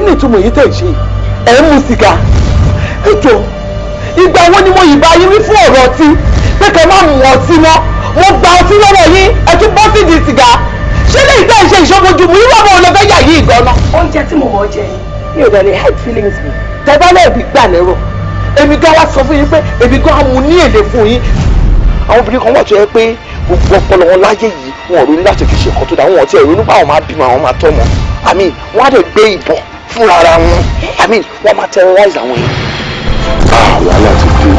Ni ìtumọ̀ yìí tẹ̀ ṣe? Ẹ̀ ń mu sìgá. Ẹ jọ, ìgbà wo ni mo yìí bá yín wí fún ọ̀rọ̀ ọtí pé kẹ́ má mu ọtí mọ́? Mo gba ọtí lọ́wọ́ yín, ẹ tún bọ́ sídìí sìgá. Ṣé lè tẹ́ ìṣe ìṣọ́bojúmu? Irú ọmọ òun lọ fẹ́ yà yìí gan-an? Oúnjẹ tí mo mọ̀ jẹ, mi ò dẹ̀ lè hide feelings mi. Tẹ bá lẹ́ẹ̀bí gbà lérò, èmi gan wá sọ fún yín pé èmi gan á mu ní èlé fún yín. Àwọn obìnrin kan wà tó yẹ pé gbogbo ọpọlọ wọn láyé yìí, wọn ò ronú láti fi ṣe nǹkan tó dáa. Wọn ò tiẹ̀ ronú báwọn máa bímọ, àwọn máa tọ́mọ. I mean, wọn á dẹ̀ gbé ìbọn fúnra ara wọn. I mean, wọn máa terrorize àwọn èèyàn. Ah, wàhálà ti dé.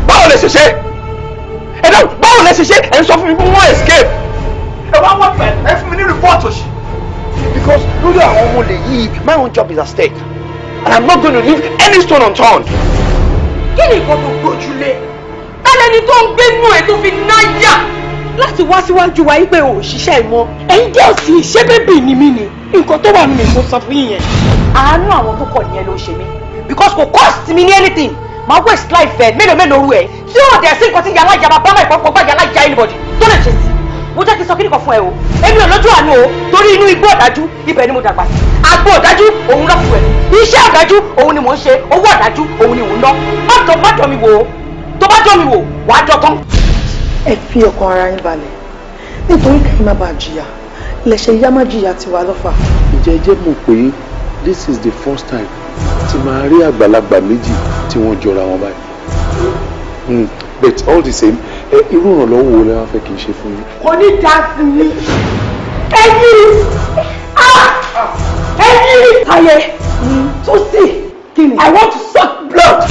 Báwo lè ṣe ṣe? Ẹ dáhùn, báwo lè ṣe ṣe? Ẹ ń sọ fún mi pé wọ́n escape. Ẹ wá wọ́n fẹ́ ẹ fún mi ní report òṣì. Because lórí àwọn ọmọ lè yí, my own job is at stake and I'm not going to leave any stone unturned. Kí ni nǹkan tó gbójúlé kálẹ́ni tó ń gbénú ẹ̀ tó fi náyà láti wá síwájú wa yí pé ò ṣiṣẹ́ ìmọ̀? Ẹ̀yin jẹ́ òsì, ṣé baby ni mí ni? Nǹkan tó wà nínú mi mo sọ fún yín yẹn. Àánú àwọn tó kọ̀ nìyẹn ló ń ṣe mí, because kò cost mi ní anything. Máa waste life ẹ mélòó mélòó ru ẹ tí yóò dẹ̀ sí nǹkan tí yàrá ìjàmbá bá máa ìfọ̀kọ̀ gbà yàrá ìjà anybody tó lè ṣe sí. Mo jẹ́ kí n sọ kíni kan fún ẹ o, èmi ò lójú àánú o, torí inú igbó ọ̀dájú ibẹ̀ ni mo dàgbà sí. Àgbo ọ̀dájú òun lọ́kùn ẹ̀, iṣẹ́ ọ̀dájú òun ni mò ń ṣe, owó ọ̀dájú òun ni mò ń ná. Má dán, má dán mi wò ó. Tó bá dán mi wò, wàá dán tán. Ẹ fi ọkàn ara yín balẹ̀, nítorí kẹ́yìn má bàa jìyà lẹ́sẹ̀ yá má jìyà tiwa lọ́fà. Ǹjẹ́ ẹ jẹ́ mọ̀ pé this is the first time tí máa rí àgbàlagbà méjì tí wọ́n jọra wọn báyìí? But all the same, ẹ irú ìrànlọ́wọ́ wo lẹ wá fẹ́ kí n ṣe fún yín? Kò ní dá sí i. Ẹ̀yin, ẹ̀yin. Táyé tó sì, I want to suck blood.